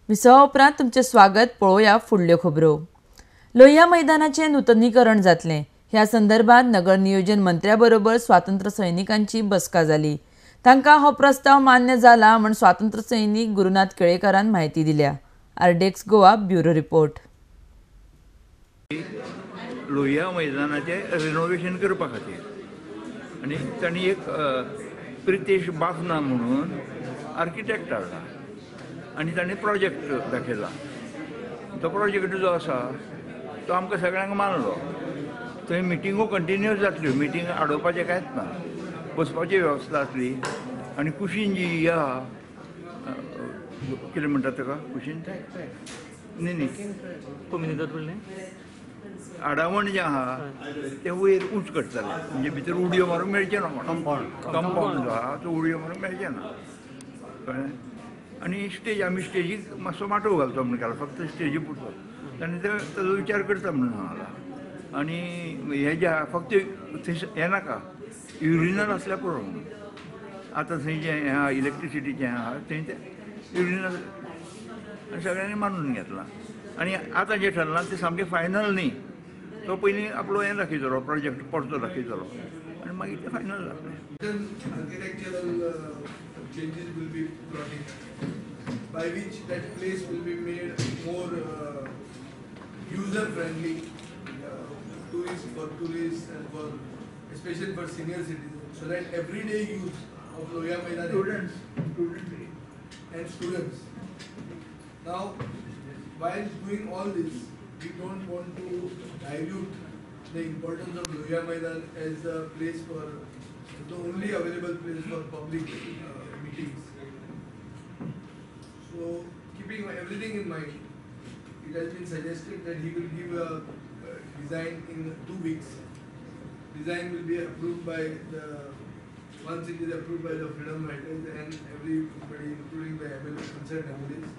विसवा उपरांत तुमचें स्वागत. पळोवया फुडल्यो खबरो. लोहिया मैदानाचें नुतनीकरण जातलें ह्या संदर्भात नगर नियोजन मंत्र्या बरोबर स्वातंत्र्य सैनिकांची बसका जाली. तांकां हो प्रस्ताव मान्य जाला म्हूण स्वातंत्र्य सैनिक गुरुनाथ केळेकारान म्हायती दिल्या. RDX Goa bureau report. Lohia मैदानाचें रिनोवेशन करपा खातीर आनी तांणी एक प्रितेश बाफना म्हणून आर्किटेक्ट हाडला आनी ताणें प्रोजेक्ट दाखयला. तो प्रोजेक्ट जो आसा तो आमकां सगळ्यांक मानलो. थंय मिटिंगो कंटिन्यूस जातल्यो, मिटींग आडोवपाचें कांयच ना, बसपाची वेवस्था आसली. आनी कुशीन जी ही आहा, कितें म्हणटात ताका, कुशीन न्ही न्ही आडावण जें आहा तें वयर उंच करतले, म्हणजे भितर उडयो मारूंक मेळचें ना म्हणून. कंपावंड जो आहा तो उडयो मारूंक मेळचें ना, कळ्ळें. आनी स्टेज, आमी स्टेजीक मातसो माटोव घालचो म्हण केला, फक्त स्टेजी पुरतो. ताणें ताजो विचार करता म्हणून सांगला. आनी हें जें आहा फक्त थंय हें नाका, युरिनल आसल्यार पुरो म्हणून. आतां थंय जें हें आहा इलेक्ट्रिसिटीचें आहा थंय तें युरिनल आनी सगळ्यांनी मानून घेतलां. आनी आतां जें ठरलां तें सामकें फायनल न्ही, तो पयलीं आपलो हें दाखयतलो, प्रोजेक्ट परतो दाखयतलो आनी मागीर तें फायनल जातलें. Architectural changes will be brought in, by which that place will be made more user friendly, tourists, for tourists and for especially for senior citizens, so that everyday use of Lohia Maidan and students. Now, while doing all this, we don't want to dilute the importance of Lohia Maidan as a place for the only available place for public meetings. So, keeping everything in mind, it has been suggested that he will give a design in 2 weeks. Design will be approved by the, once it is approved by the freedom fighters and everybody, including the MLA, concerned MLAs.